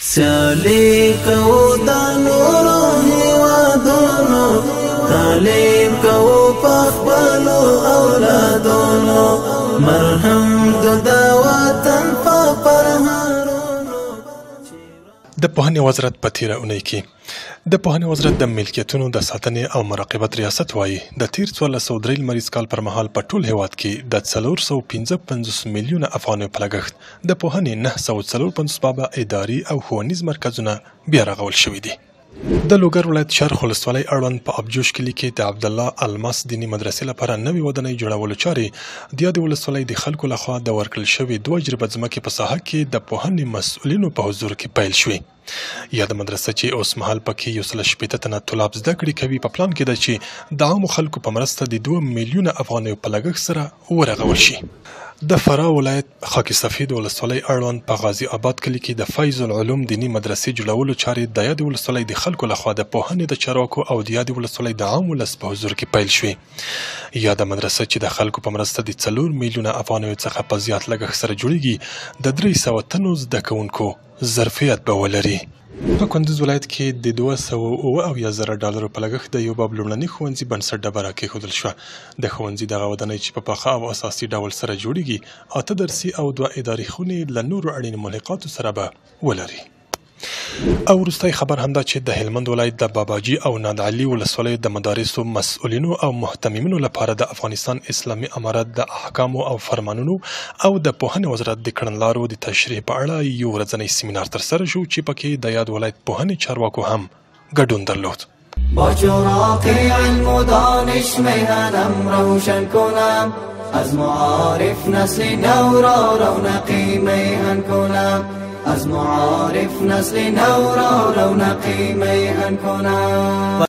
سیالي کوو د نورو هېوادونو، تعلیم کوو په خپلو اولادونو، مرهم د وطن په پرهارونو. د پوهنې وزارت په تېره اونۍ کې د پوهنې وزارت د ملکیتونو د ساتنې او مراقبت ریاست وایي، د تېر 1403 لمریز کال پر مهال په ټول هېواد کې د 455 میلیونه افغانیو په لګښت د پوهنې 954 بابه اداري او ښوونیز مرکزونه بیا رغول شوي دي. د لوګر ولایت شرق ولسوالۍ اړوند په ابجوش کلي کې د عبدالله الماس دیني مدرسې لپاره نوې ودانۍ جوړولو چارې د یادې ولسوالۍ د خلکو لخوا د ورکړل شوې 2 جریبه ځمکې په ساحه کې د پوهنې مسؤلینو په حضور کې پیل شوې. یاده مدرسه چې اوسمهال پکې 160 تنه طلاب زده کړې کوي، په پلان کې ده چې د عامو خلکو په مرسته د 2 میلیونه افغانیو په لګښت سره ورغول شي. د فراه ولایت خاک سفید ولسوالۍ اړوند په غازي آباد کلي کې د فیض العلوم دیني مدرسې جوړولو چارې د یادې ولسوالۍ د خلکو لخوا د پوهنې د چارواکو او د یادې ولسوالۍ د عام ولس په حضور کې پیل شوې. یاده مدرسه چې د خلکو په مرسته د 4 میلیونه افغانیو څخه په زیات لګښت سره جوړیږي، د 300 تنو زده کوونکو ظرفیت به ولري. په کندوز ولایت کې د 277 زره ډالرو په لګښت د یو باب لومړني ښوونځي بنسټ ډبره کېښودل شوه. د ښوونځي دغه ودانۍ چې په پاخه او اساسي ډول سره جوړیږي، 8 درسي او 2 اداري خونې له نورو اړینو ملحقاتو سره به ولري. او وروستی خبر هم دا چې د هلمند ولایت د باباجي او نادعلي ولسوالیو د مدارسو مسؤلینو او مهتممینو لپاره د افغانستان اسلامي امارت د احکامو او فرمانونو او د پوهنې وزارت د کړنلارو د تشریح په اړه یو ورځنی سیمینار ترسره شو چې پکې د یاد ولایت پوهنې چارواکو هم ګډون درلود. با چراغ علم و دانش میهنم روشن کنم، از معارف نسل نو را رونقی میهن کنم، از معارف نسل نو را رونقی میهن کنم.